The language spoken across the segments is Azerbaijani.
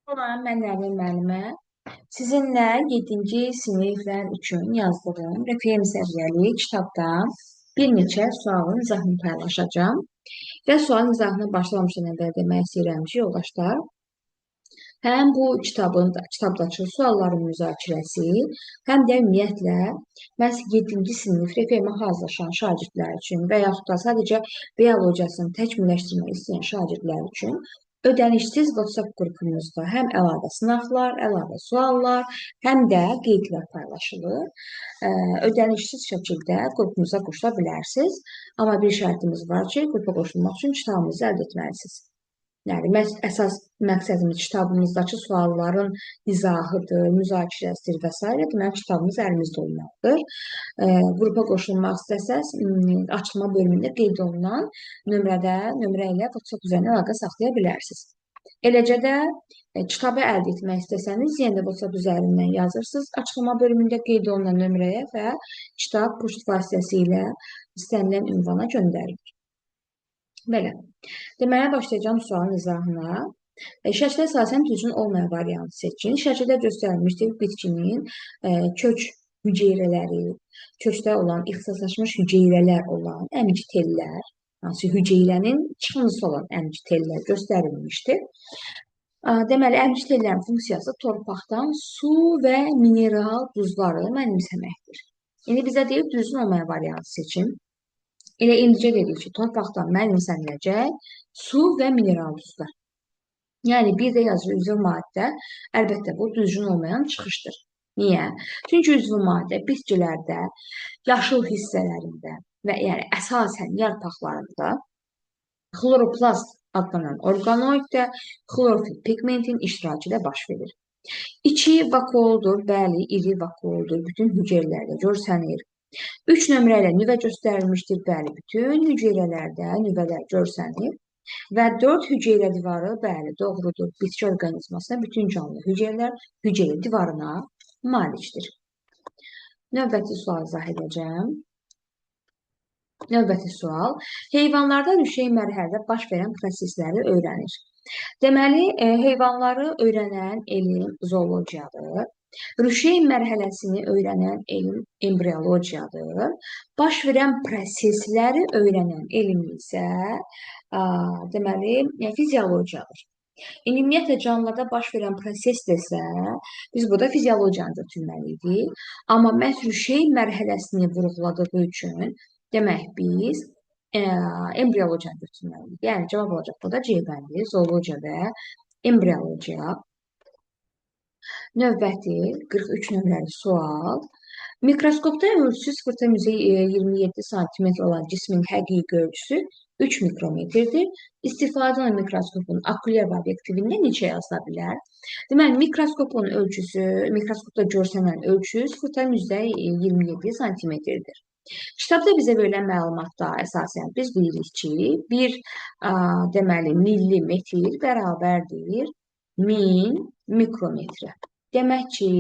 Salam, mən Nərmin müəllimə. Sizinlə 7-ci siniflər üçün yazdığım RFM səviyyəli kitabdan bir neçə sualın izahını paylaşacağam. Və sualın izahına başlamamışdan əvvəl demək istəyirəm ki, yoldaşlar, həm bu kitabdakı sualların müzakirəsi, həm də ümumiyyətlə məhz 7-ci sinif RFM-ə hazırlaşan şagirdlər üçün və yaxud da sadəcə biologiyasını təkmilləşdirmək istəyən şagirdlər üçün ödənişsiz WhatsApp qrupumuzda həm əlavə sınaqlar, əlavə suallar, həm də qeydlər paylaşılır. Ödənişsiz şəkildə qrupumuza qoşula bilərsiniz. Amma bir şərtimiz var ki, qrupa qoşulmaq üçün kitabımızı əldə etməlisiniz. Yəni, əsas məqsədimiz kitabımızdakı sualların izahıdır, müzakirəsidir və s. Deməli, kitabımız əlimizdə olmalıdır. Qrupa qoşulmaq istəsəz, açılma bölümündə qeyd olunan nömrə ilə WhatsApp üzərindən əlaqə saxlaya bilərsiniz. Eləcə də kitabı əldə etmək istəsəniz, yenə də WhatsApp üzərindən yazırsınız açıqlama bölümündə qeyd olunan nömrəyə və kitab poçt vasitəsilə istənilən ünvana göndərilir. Belə. Deməli, başlayacağım sualın izahına. Şəklə əsasən düzgün olmayan variantı seçin. Şəkildə göstərilmişdir bitkinin kök hüceyrələri, kökdə olan ixtisaslaşmış hüceyrələr olan əmici tellər, hansı hüceyrənin çıxıntısı olan əmici tellər göstərilmişdir. Deməli, əmici tellərin funksiyası torpaqdan su və mineral duzları mənimsəməkdir. İndi bizə deyib düzgün olmayan variantı seçin. Elə indicə dedik ki, torpaqdan mənimsəniləcək su və mineral duzlar. Yəni, bir də yazır üzv maddə, əlbəttə bu düzgün olmayan çıxışdır. Niyə? Çünki üzv maddə bitkilərdə, yaşıl hissələrində və yəni əsasən yarpaqlarında xloroplast adlanan orqanoiddə xlorofil pigmentin iştirakı ilə baş verir. İki vakuoldur, bəli, iri vakuoldur, bütün hüceyrələrdə görsənir. 3 nömrə ilə nüvə göstərilmişdir, bəli, bütün hüceyrələrdə nüvələr görsənir. Və 4 hüceyrə divarı, bəli, doğrudur, bitki orqanizmasında bütün canlı hüceyrələr hüceyrə divarına malikdir. Növbəti sual izah edəcəm. Növbəti sual. Heyvanlarda rüşey mərhələdə baş verən prosesləri öyrənir. Deməli, heyvanları öyrənən elm zoologiyadır. Rüşey mərhələsini öyrənən elm embriologiyadır. Baş verən prosesləri öyrənən elm isə deməli, fiziologiyadır. İndi ümumiyyətlə canlılarda baş verən proses desə, biz burada fiziologiyanı götürməliydik. Amma məhz rüşey mərhələsini vurğuladığı üçün, demək biz embriologiyanı götürməliyik. Yəni cavab olacaq burada C bəndi, zoologiya və embriologiya. Növbəti 43 nömrəli sual. Mikroskopda ölçüsü 0,27 sm olan cismin həqiqi ölçüsü 3 mikrometrdir. İstifadə olunan mikroskopun okulyar və obyektivində neçə yazıla bilər? Deməli, mikroskopun ölçüsü, mikroskopda görsənən ölçü 0,27 sm-dir. Kitabda bizə verilən məlumatda əsasən biz bilirik ki, bir deməli, millimetr bərabərdir 1000 mikrometrə. Demək ki,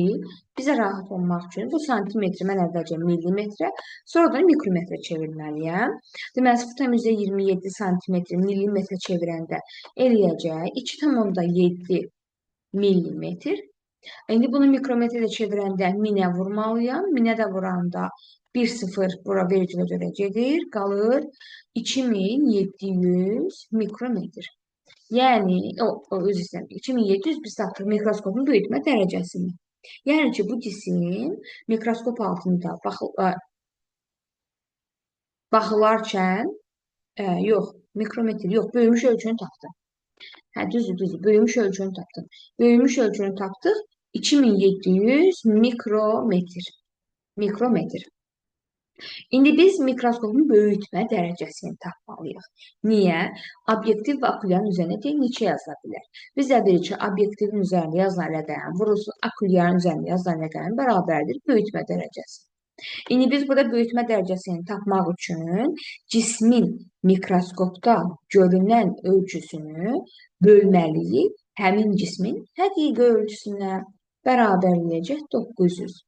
bizə rahat olmaq üçün bu santimetri mən əvvəlcə millimetrə, sonradan mikrometrə çevirməliyəm. Deməli, 0,27 santimetri millimetrə çevirəndə eləyəcək 2,7 millimetr. İndi bunu mikrometrə çevirəndə 1000-ə vurmalıyam. 1000-ə də vuranda 1,0 bura vericilə görə gedir. Qalır 2700 mikrometr. Yəni, özür istəyirəm, 2700 biz tapdıq mikroskopun böyütmə dərəcəsini. Yəni ki, bu cisim mikroskop altında baxılarkən, yox, mikrometr, yox, böyümüş ölçünü tapdım. Hə, düzdür, düzdür, böyümüş ölçünü tapdım. Böyümüş ölçünü tapdıq 2700 mikrometr. Mikrometr. İndi biz mikroskopun böyütmə dərəcəsini tapmalıyıq. Niyə? Obyektiv və okulyarın üzərində deyil, neçə yazıla bilər? Biz də bilirik ki, obyektivin üzərində yazılan rəqəm vurulsun, okulyarın üzərində yazılan rəqəm bərabərdir böyütmə dərəcəsi. İndi biz burada böyütmə dərəcəsini tapmaq üçün cismin mikroskopda görünən ölçüsünü bölməliyik həmin cismin həqiqi ölçüsünə bərabərləyəcək 900.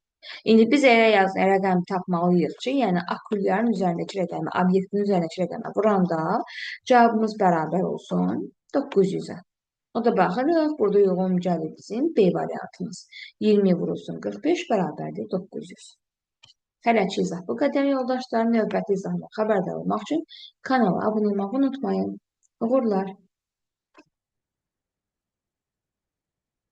İndi biz elə yazın, rəqəm tapmalıyıq ki, yəni okulyarın üzərindəki rəqəmi obyektin üzərindəki rəqəmə vuranda cavabımız bərabər olsun 900-ə. O da baxırıq, burada uyğun gəlir bizim B variantımız. 20 vurulsun 45 bərabərdir 900. Hələ ki izah bu qədər yoldaşlar. Növbəti izahla xəbərdar olmaq üçün kanala abunə olmağı unutmayın. Uğurlar!